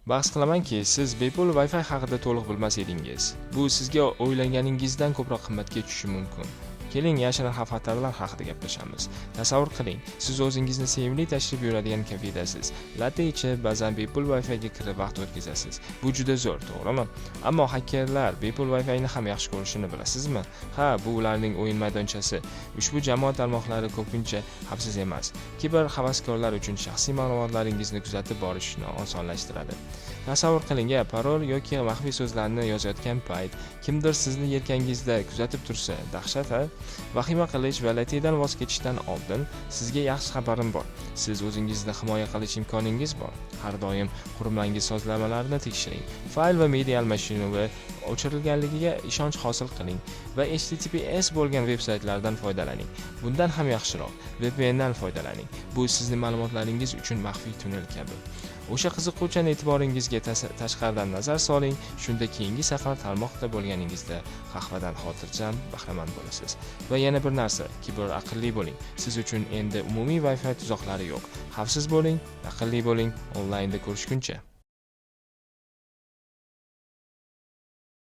Bahs qilamanki, siz bepul Wi-Fi haqida to'liq bilmas edingiz. Bu sizga o'ylaganingizdan ko'proq qimmatga tushishi mumkin. Keling, yashirin xavf-xatarlar haqida gaplashamiz. Tasavvur qiling, siz o'zingizni sevimli tashrif buyuradigan kafedasiz. Latte ichib, ba'zan bepul Wi-Fi'ga kirib vaqt o'tkazasiz. Bu juda zo'r, to'g'rimi? Ammo xakerlar bepul Wi-Fi'ni ham yaxshi ko'rishini bilasizmi? Ha, bu ularning o'yin maydonchasi. Ushbu jamoat tarmoqlari ko'pincha xavfsiz emas. Kiber havaskorlar uchun shaxsiy ma'lumotlaringizni kuzatib borishni osonlashtiradi. Tasavvur qiling, parol yoki maxfiy so'zlarni yozayotgan payt kimdir sizni yelkangizda kuzatib tursa, dahshat, a? Vahima qilish va lattedan voz kechishdan oldin sizga yaxshi xabarim bor. Siz o'zingizni himoya qilish imkoningiz bor. Har doim qurilmangiz sozlamalarini tekshiring. Fayl va media almashinuvi o'chirilganligiga ishonch hosil qiling va HTTPS bo'lgan veb-saytlardan foydalaning. Bundan ham yaxshiroq, VPN dan foydalaning. Bu sizning ma'lumotlaringiz uchun maxfiy tunnel kabi. O'sha qiziquvchan e'tiboringizga tashqaridan nazar soling, shunda keyingi safar tarmoqda bo'lganingizda qahvadan xotirjam bahramand bo'lasiz. Va yana bir narsa, kiber aqlli bo'ling. Siz uchun endi umumiy Wi-Fi tuzoqlari yo'q. Xavfsiz bo'ling, aqlli bo'ling, onlaynda ko'rishguncha.